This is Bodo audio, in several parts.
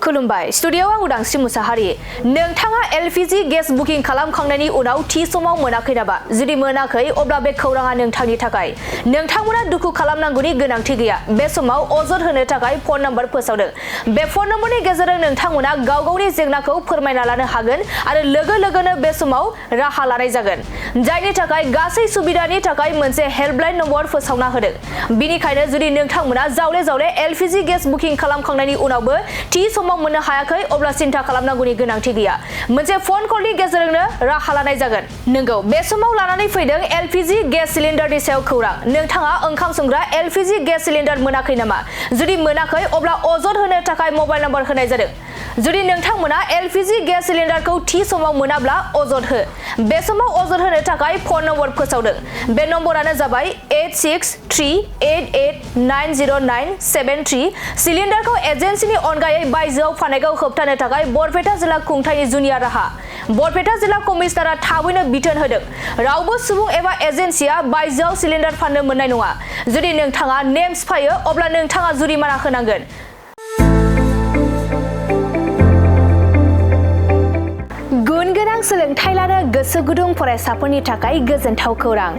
खुलुमबाय स्टुडियोआव आं उदांस्रि मुसाहारि नोंथाङा एलपिजि गेस बुकिं खालामखांनायनि उनाव थि समाव मोनाखै नामा जुदि मोनाखै अब्ला बे खौराङा नोंथांनि थाखाय नोंथांमोना दुखु खालामनांगौनि गोनांथि गैया बे समाव अजद होनो थाखाय फन नाम्बार फोसावदों बे फन नाम्बारनि गेजेरजों नोंथांमोना गाव गावनि जेंनाखौ फोरमायना लानो हागोन आरो लोगो लोगोनो बे समाव राहा लानाय जागोन जायनि थाखाय गासै सुबिदानि थाखाय मोनसे हेल्पलाइन नम्बर फोसावना होदों बिनिखायनो जुदि नोंथांमोना जावले जावले एलपिजि गेस बुकिं खालामखांनायनि उनावबो थि समाव मोननो हायाखै अब्ला सिन्था खालामनांगौनि गोनांथि गैया मोनसे फन कलनि गेजेरजोंनो राहा लानाय जागोन नंगौ बे समाव लानानै फैदों एलपिजि गेस सिलिन्डारनि सायाव खौरां नोंथाङा ओंखाम संग्रा एलपिजि गेस सिलिन्डार मोनाखै नामा जुदि मोनाखै अब्ला अजद होनो थाखाय मबाइल नाम्बार होनाय जादों जुदि नोंथांमोना एलपिजि गेस सिलिन्डारखौ थि समाव मोनाब्ला अजद हो बे समाव अजद होनो थाखाय फन नम्बर फोसावदों बे नम्बरानो जाबाय 8638890973 सिलिन्डारखौ एजेन्सिनि अनगायै बायजोआव फाननायखौ होबथानो थाखाय बरपेटा जिल्ला खुंथायनि जुनिया राहा बरपेटा जिल्ला कमिशनारआ थाबैनो बिथोन होदों रावबो सुबुं एबा एजेन्सिया बायजोआव सिलिन्डार फाननो मोननाय नङा जुदि नोंथाङा नेम सिफायो अब्ला नोंथाङा जुरिमाना होनांगोन गुन गोनां सोलोंथाइ लानो गोसो गुदुं फरायसाफोरनि थाखाय गोजोनथाव खौरां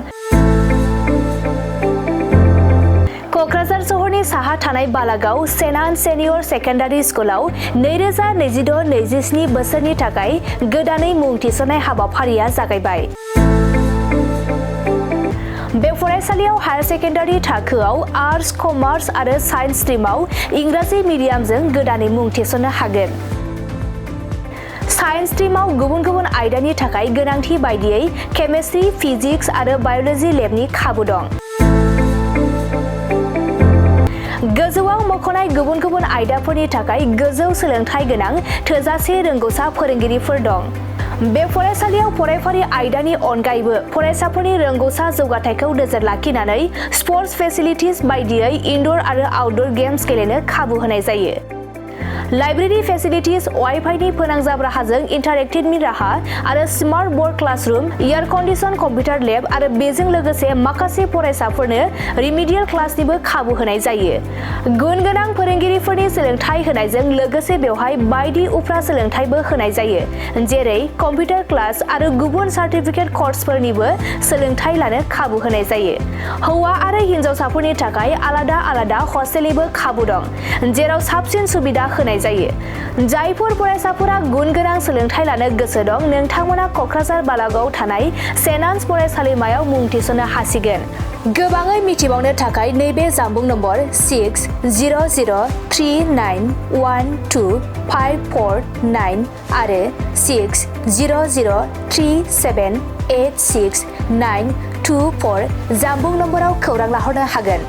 क'क्राझार सहरनि साहा थानाय बालागाव सेनान सेनियर सेकेन्डारि स्कुलाव 2026-27 बोसोरनि थाखाय गोदानै मुं थिसननाय हाबाफारिया जागायबाय बे फरायसालियाव हायार सेकेन्डारि थाखोआव आर्टस कमार्स आरो साइन्स स्ट्रिमाव इंराजि मिडियामजों गोदानै मुं थिसननो हागोन साइन्स स्ट्रिमाव गुबुन गुबुन आयदानि थाखाय गोनांथि बायदियै केमिस्ट्रि फिजिक्स आरो बाय'ल'जि लेबनि खाबु दं गोजौआव मख'नाय गुबुन गुबुन आयदाफोरनि थाखाय गोजौ सोलोंथाइ गोनां थोजासे रोंगौसा फोरोंगिरिफोर दं बे फरायसालियाव फरायफारि आयदानि अनगायैबो फरायसाफोरनि रोंगौसा जौगाथायखौ नोजोर लाखिनानै स्पर्ट्स फेसिलिटिज बायदियै इनडोर आरो आउटडोर गेम्स गेलेनो खाबु होनाय जायो लाइब्रेरी फेसिलिटिज वाइफाइनि फोनांजाब राहाजों इन्टारेक्टिभनि राहा आरो smart board classroom air condition computer lab आरो बेजों लोगोसे माखासे फरायसाफोरनो रिमिडियेल क्लासनिबो खाबु होनाय जायो गुन गोनां फोरोंगिरिफोरनि सोलोंथाइ होनायजों लोगोसे बेवहाय बायदि उफ्रा सोलोंथाइबो होनाय जायो जेरै कम्पिउटार क्लास आरो गुबुन सार्टिफिकेट कर्सफोरनिबो सोलोंथाइ लानो खाबु होनाय जायो हौवा आरो हिन्जावसाफोरनि थाखाय आलादा आलादा हस्टेलनिबो खाबु दं जेराव साबसिन सुबिदा होनाय जायो जायफोर फरायसाफोरा गुन गोनां सोलोंथाइ लानो गोसो दं नोंथांमोना क'क्राझार बालागावआव थानाय सेनान्स फरायसालिमायाव मुं थिसननो हासिगोन गोबाङै मिथिबावनो थाखाय नैबे जानबुं नम्बर 6003912549 आरो 6003786924 जानबुं नम्बराव खौरां लाहरनो हागोन